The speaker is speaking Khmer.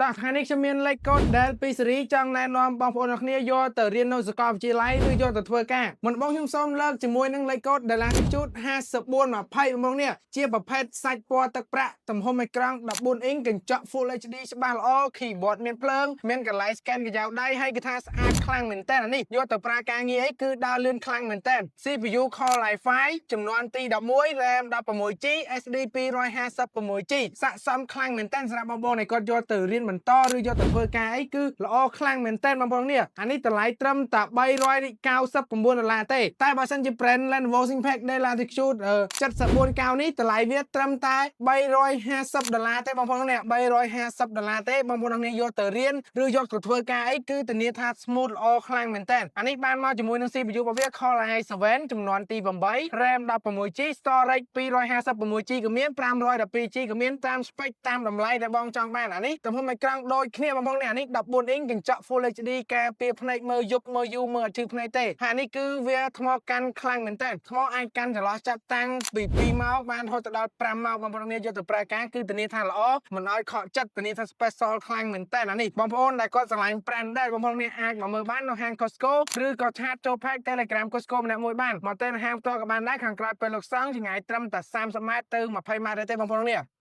តោះថ្ងៃនេះខ្ញុំមានលេខកូដ Dell 2 series ចង់ណែនាំបងប្អូនអរគ្នាយកទៅរៀននៅសាកលវិទ្យាល័យឬយកទៅធ្វើការមុនបងខ្ញុំសូមលើកជាមួយនឹងលេខកូដ Dell Latitude 5420បងប្អូននេះជាប្រភេទសាច់ពណ៌ទឹកប្រាក់ទំហំអេក្រង់14អ៊ីងកញ្ចក់ Full HD ច្បាស់ល្អ keyboard មានភ្លើងមានកន្លែង scan ក្រយៅដៃហើយគឺថាស្អាតខ្លាំងមែនតើអានេះយកទៅប្រើការងារអីគឺដើរលឿនខ្លាំងមែនតើ CPU Core i5 ចំនួនទី11 RAM 16 GB SSD 256 GB ស័ក្តិសមខ្លាំងមែនតើសម្រាប់បងប្អូនដែលគាត់យកទៅរៀនបន្តឬយកទៅធ្វើការអីគឺល្អខ្លាំងមែនតើបងប្អូននេះអានេះតម្លៃត្រឹមតែ399ដុល្លារទេតែបើសិនជា brand Lenovo ThinkPad Dell Latitude 74 9នេះតម្លៃវាត្រឹមតែ350ដុល្លារទេបងប្អូននេះ350ដុល្លារទេបងប្អូននេះយកទៅរៀនឬយកទៅធ្វើការអីគឺធានាថា smooth ល្អខ្លាំងមែនតើអានេះបានមកជាមួយនឹង CPU របស់វា Core i7 ចំនួនទី8 RAM 16 GB storage 256 GB ក៏មាន 512 GB ក៏មានតាម spec តាមតម្លៃដែលបងចង់បានអានេះទំហំអេក្រង់ដូចគ្នាបងប្អូននេះអានេះ14អ៊ីងកញ្ចក់ Full HD ការពារភ្នែកមើលយប់មើលយូរមើលអត់ឈឺភ្នែកទេហើយអានេះគឺវាថ្មកាន់ខ្លាំងមែនតើថ្មអាចកាន់ចន្លោះចាប់តាំងពី2ម៉ោងបានរហូតដល់5ម៉ោងបងប្អូននេះយកទៅប្រើការគឺធានាថាល្អមិនឲ្យខកចិត្តធានាថា special ខ្លាំងមែនតើអានេះបងប្អូនដែលគាត់ស្រឡាញ់ brand ដែរបងប្អូននេះអាចមកមើលបាននៅហាង Costco ឬក៏chat ចូល page Telegram Costco ម្នាក់មួយបានមកទៅហាងផ្ទាល់ក៏បានដែរខាងក្រោយពេលលោកសង្ឃចម្ងាយត្រឹមតែ30ម៉ែត្រទៅ20ម៉ែត្រទេបងប្អូននេះ។